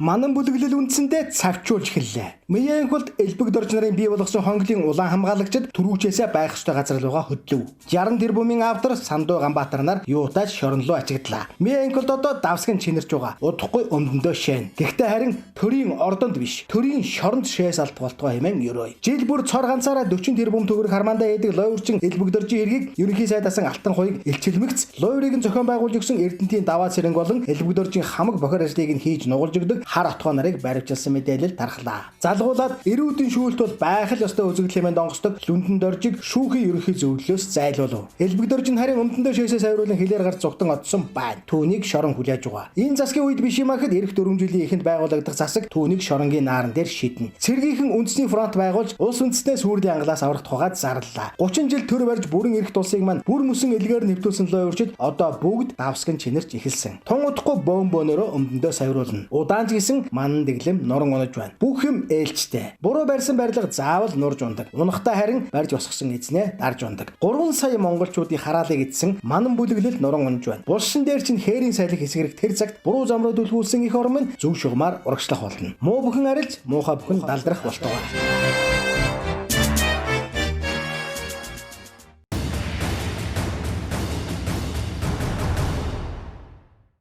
Манан бүлэглэл үндсэндээ цавчуулж эхэллээ. Миянхулд элбэг дорж нарын бий болгосон хонглын улаан хамгаалагчид түрүүчээсээ байх ёстой газар руугаа хөдлөв. 60 тэрбумын автор Сандуу Ганбаатар нар юутаач шорон руу ачигдлаа. Миянхулд одоо давсган чинэрч байгаа. Удахгүй өмдөндөө шээн. Гэхдээ харин төрийн ордонд биш. Төрийн шоронд шээс алт болтгой хэмээн өрөөе. Жил бүр цор ганцаараа 40 тэрбум төгрөг хармаандаа яадаг лойрчин элбэг доржийн хэргийг ерөнхий сайд асан Алтан хуйг илчилмэгц лойрыг нь зохион байгуулж өгсөн Эрдэнтийн даваа цэрэнг болон элбэг доржийн хамаг бохир ажлыг нь хийж нугалж өгдөг хар отгоо нарыг баривчилсан мэдээлэл тархлаа. Залгуулад эрүүдэн шүүлт бол байх л ёстой үзэгдэл хэмээн донгосдог Лүндэн доржиг шүүхийн ерөнхий зөвлөлөөс зайлуулв. Элбэг дорж нь харин өмдөндөө шээсээ сайруулан хилээр гарч зугтан одсон байна. Түүнийг шорон хүлээж байгаа. Энэ засгийн үед биш юм ахад эх 4 жилийн эхэнд байгуулагдах засаг түүнийг шоронгийн нааран дээр шиднэ. Цэргийнхэн үндэсний фронт байгуулж улс үндэстнээ сүүрлийн ангалаас аврах тухайга зарлалаа. 30 жил төр барьж бүрэн эрхт улсыг маань бүр мөсөн элгээр нэвтүүлсэн лоо өрчид одоо бүгд давсган чинэрч эхэлсэн. Тун удахгүй бөөн бөөнөрөө өмдөндөө савируулна. Удаан ч гэсэн манан дэглэм нуран унаж байна. Бүх юм ээлжтэй. Буруу барьсан барилга заавал нурж ундаг. Унахтаа харин барьж босгосон эзнээ дарж ундаг. 3 сая монголчуудын хараалыг эдсэн манан бүлэглэл нуран унж байна. Булшин дээр чинь хээрийн салхи хэсгэрэх тэр цагт буруу зам руу түлхүүлсэн их орон минь зөв шугамар урагшлах болно. Муу бүхэн арилж, муухай бүхэн далдрах болтугай.